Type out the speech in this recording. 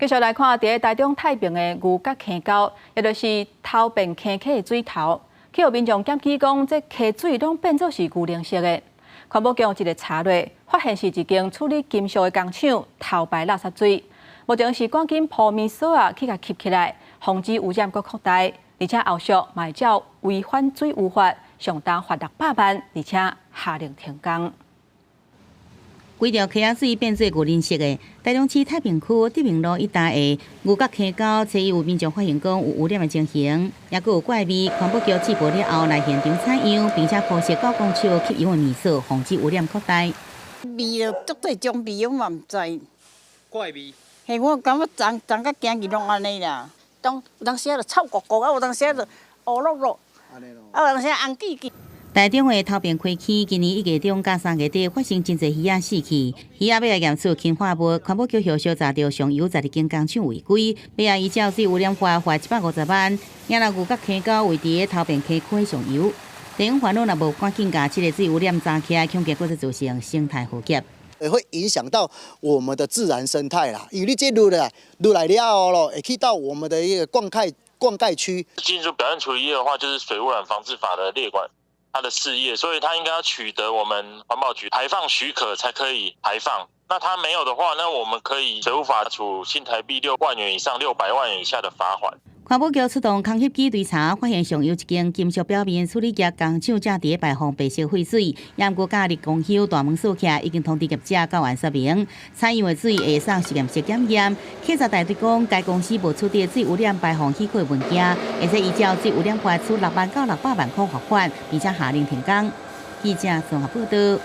繼續來看，佇台中太平的牛角坑溝，也就是頭汴坑溪的水頭，去予民眾檢舉講，這溪水攏變做是牛奶色的。環保局一个查落，發現是一間處理金屬的工廠偷排垃圾水。目前是趕緊鋪棉索仔去共吸起來，防止污染閣擴大。而且後續嘛會照違反水污法，上重罰600萬，而且下令停工。規條溪仔水變做牛奶色的，台中市太平區德明路一帶的牛角坑溝，初一有民眾發現講有污染的情形，抑閣有怪味。環保局接報了後來現場採樣，並且鋪設到工廠吸油的棉索，防止污染擴大。味就足濟種味，我嘛毋知。怪味。嘿，我感覺髒髒甲驚去攏按呢啦。當有當時就臭糊糊，啊有當時就烏漉漉，啊有當時紅記記。台中的頭汴溪坑今年1月中佮3月底發生真濟魚仔死去，魚仔欲來驗出氰化物，環保局後續查著上游12間工廠違規，欲依照水污染法罰150萬。也若牛角坑溝位佇頭汴溪區上游，地方煩惱若無趕緊共這个水污染查起來，恐驚閣再造成生態浩劫。會影響到我們的自然生態啦，因為你這落來落來了後咯，會去到我們的一個灌溉區。進入表現處理業的話，就是水污染防治法的列管。它的事業，所以它應該要取得我們環保局排放許可才可以排放。那它沒有的話，那我們可以水污法處新台幣6萬元以上600萬元以下的罰款。環保局出動空翕機追查，發現上游一間金屬表面處理業工廠正佇排放白色廢水，也毋過佮日公休大門鎖起來，已經通知業者到案說明，採樣的水會送實驗室檢驗。稽查大隊講，該公司無取得水污染排放許可文件，會使依照水污染法處6萬到600萬塊罰款，並且下令停工。記者綜合報道。